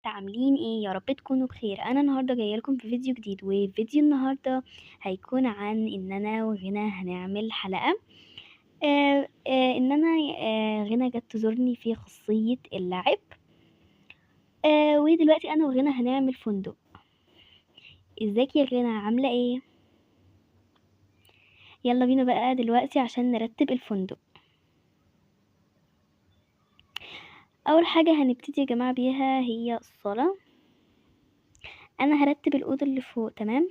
عاملين ايه؟ يا رب تكونوا بخير. انا النهارده جاية لكم في فيديو جديد، وفيديو النهارده هيكون عن ان انا وغنى هنعمل حلقة. ان انا غنى جت تزورني في خاصية اللعب، ودلوقتي انا وغنى هنعمل فندق. ازيك يا غنى، عامله ايه؟ يلا بينا بقى دلوقتي عشان نرتب الفندق. اول حاجة هنبتدي يا جماعة بيها هي الصاله. انا هرتب الاوضة اللي فوق، تمام؟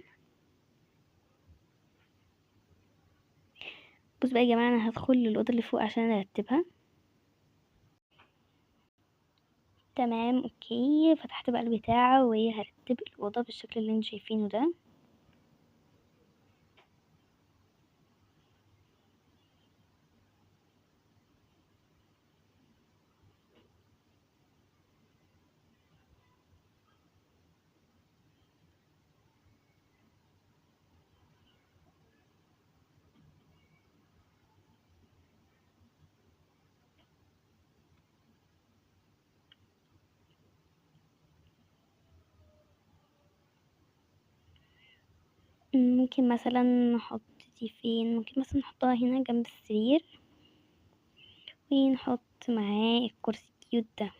بصوا بقى يا جماعة، انا هدخل للاوضه اللي فوق عشان ارتبها. تمام، okay. فتحت بقى البتاع وهرتب الاوضة بالشكل اللي انتوا شايفينه ده. ممكن مثلا نحط دي فين؟ ممكن مثلا نحطها هنا جنب السرير، ونحط معاه الكرسي ال cute ده.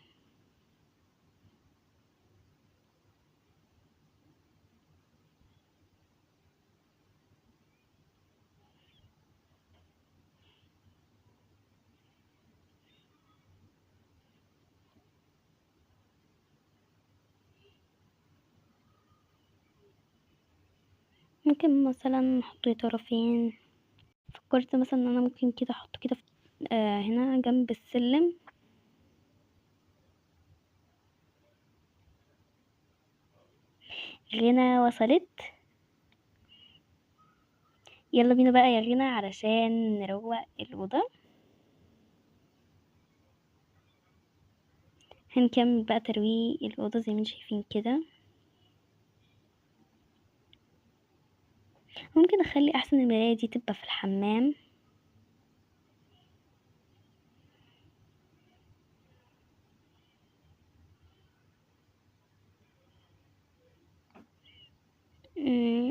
ممكن مثلا نحطه يا ترى فين؟ فكرت مثلا ان انا ممكن كده احطه كده هنا جنب السلم. غنى وصلت، يلا بينا بقى يا غنى علشان نروق الأوضة. هنكمل بقى ترويق الأوضة زي ما انتم شايفين كده. ممكن اخلي احسن المراية دي تبقى في الحمام.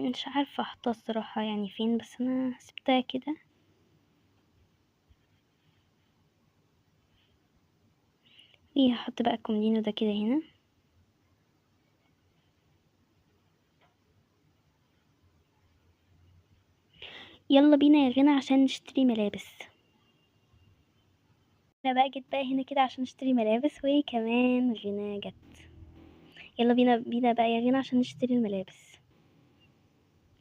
مش عارفة احطها الصراحة يعني فين، بس انا سبتها كده. ايه، هحط بقى الكومودينو ده كده هنا. يلا بينا يا غنى عشان نشتري ملابس. انا بقى جيت بقى هنا كده عشان اشتري ملابس، وكمان غنى جت. يلا بينا بقى يا غنى عشان نشتري الملابس.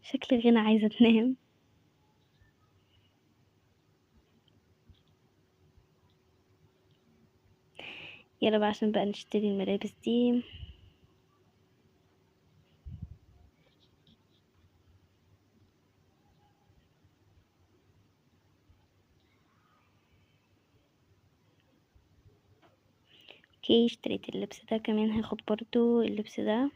شكل غنى عايزة تنام. يلا بقى عشان بقى نشتري الملابس دي. okay، اشتريت اللبس ده كمان. هاخد برضو اللبس ده.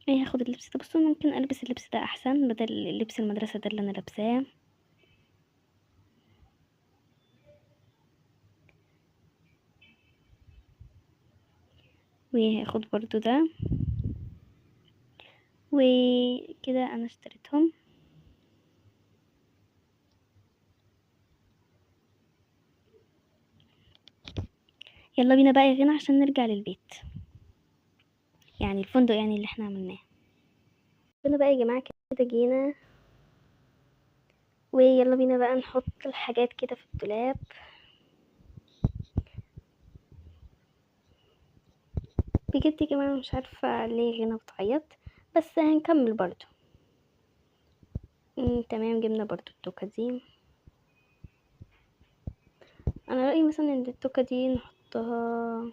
ايه، هاخد اللبس ده. بصوا، ممكن البس اللبس ده احسن بدل اللبس المدرسة ده اللي انا لابساه. وهاخد برضو ده. وكده انا اشتريتهم. يلا بينا بقى يا غنى عشان نرجع للبيت، يعني الفندق يعني اللي احنا عملناه. يلا بقى يا جماعة كده جينا، ويلا بينا بقى نحط الحاجات كده في الدولاب. بجد يا جماعة مش عارفة ليه غنى بتعيط، بس هنكمل برضو. تمام، جبنا برضو التوكة دي. انا رأيي مثلا ان التوكة دي نحطها،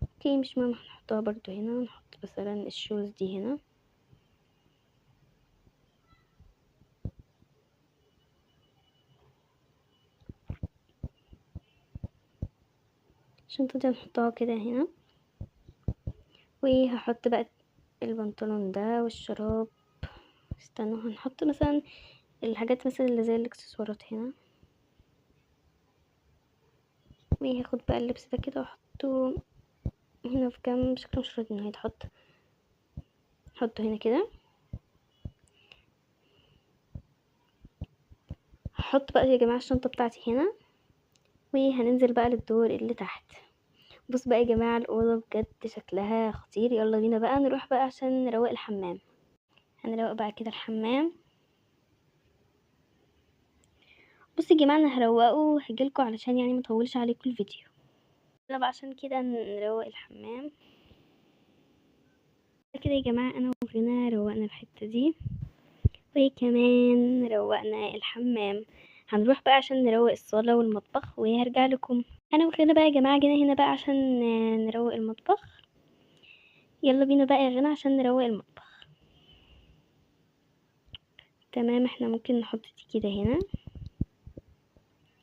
okay مش مهم، هنحطها برضو هنا. نحط مثلا ال shoes دي هنا. الشنطة دي هنحطها كده هنا. وهحط بقى البنطلون ده والشراب. استنوا، هنحط مثلا الحاجات مثلا اللي زي الاكسسوارات هنا. وهاخد بقى اللبس ده كده واحطه هنا في جنب، شكله مش راضي انه يتحط. نحطه هنا كده. هحط بقى يا جماعة الشنطة بتاعتي هنا، وهننزل بقى للدور اللي تحت. بص بقى يا جماعة الأوضة بجد شكلها خطير. يلا بينا بقى نروح بقى عشان نروق الحمام. هنروق بقى كده الحمام. بصوا يا جماعة انا هروقه وهجيلكوا علشان يعني مطولش عليكم الفيديو. يلا بقى عشان كده نروق الحمام كده يا جماعة. انا وغنى روقنا الحتة دي، وكمان روقنا الحمام. هنروح بقى عشان نروق الصالة والمطبخ وهرجع لكم. انا وغنى بقى يا جماعة جينا هنا بقى عشان نروق المطبخ. يلا بينا بقى يا غنى عشان نروق المطبخ. تمام، احنا ممكن نحط دي كده هنا،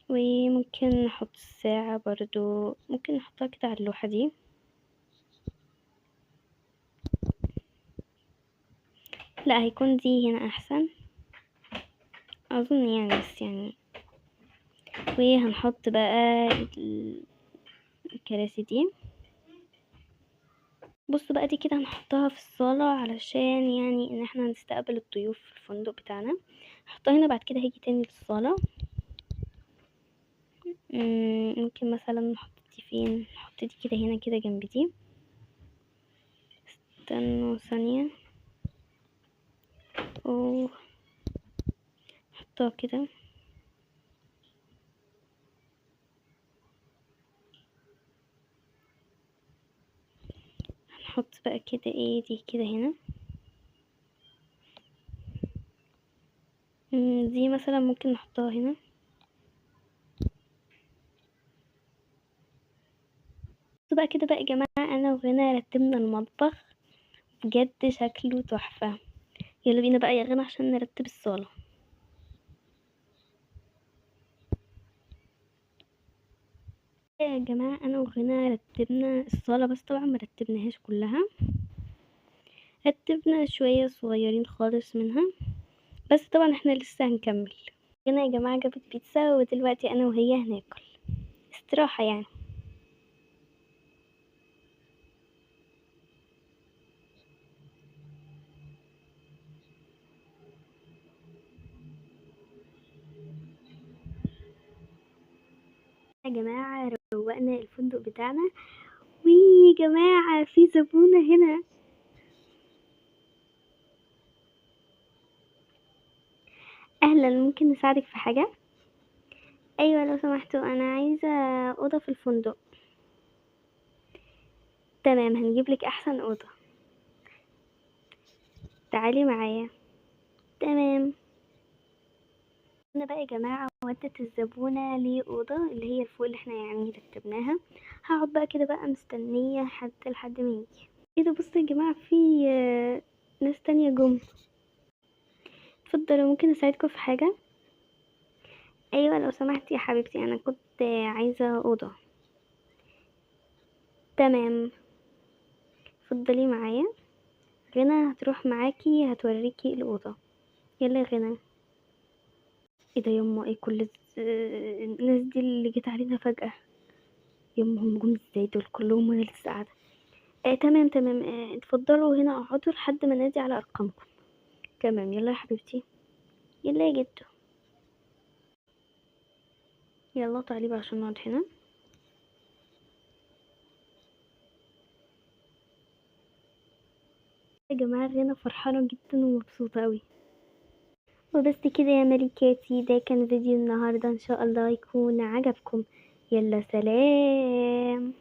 وممكن نحط الساعة برضو، ممكن نحطها كده على اللوحة دي. لا هيكون دي هنا احسن اظن يعني، بس يعني. وهنحط بقى الكراسي دي. بصوا بقى دي كده هنحطها في الصالة علشان يعني ان احنا هنستقبل الضيوف في الفندق بتاعنا. هحطها هنا، بعد كده هيجي تاني للصالة. ممكن مثلا نحط دي فين؟ نحط دي كده هنا كده جنب دي. استنوا ثانية، اوه نحطها كده. هنحط بقى كده ايه دي كده هنا. دي مثلا ممكن نحطها هنا. بقى كده بقى يا جماعة انا وغنى رتبنا المطبخ، بجد شكله تحفة. يلا بينا بقى يا غنى عشان نرتب الصالة. يا جماعة انا وغنى رتبنا الصالة، بس طبعا ما رتبناهاش كلها، رتبنا شوية صغيرين خالص منها، بس طبعا احنا لسه هنكمل. غنى يا جماعة جابت بيتزا، ودلوقتي انا وهي هناكل استراحة يعني. يا جماعة روقنا الفندق بتاعنا، ويا جماعة في زبونة هنا. اهلا، ممكن نساعدك في حاجة؟ ايوه لو سمحتوا، انا عايزة اوضة في الفندق. تمام، هنجيب لك احسن اوضة، تعالي معايا. تمام. انا بقى يا جماعة ودت الزبونة لأوضة اللي هي الفوق اللي احنا يعني رتبناها. هقعد بقى كده بقى مستنية حتى لحد ما يجي. ايه ده؟ بصوا يا جماعة في ناس تانية جم. اتفضلوا، ممكن اساعدكم في حاجة؟ ايوه لو سمحتي يا حبيبتي، انا كنت عايزة أوضة. تمام، اتفضلي معايا. غنى هتروح معاكي، هتوريكي الأوضة. يلا يا غنى. ايه ده يما؟ ايه كل الناس دي اللي جت علينا فجأة؟ يما هم جم ازاي دول كلهم وانا لسه قاعدة؟ تمام تمام، اتفضلوا هنا اقعدوا لحد ما نادي على ارقامكم. تمام، يلا يا حبيبتي، يلا يا جدو، يلا تعالي بقى عشان نقعد هنا. يا جماعة غنى فرحانة جدا ومبسوطة قوي. وبس كده يا ملكاتي، ده كان فيديو النهاردة، ان شاء الله يكون عجبكم. يلا سلام.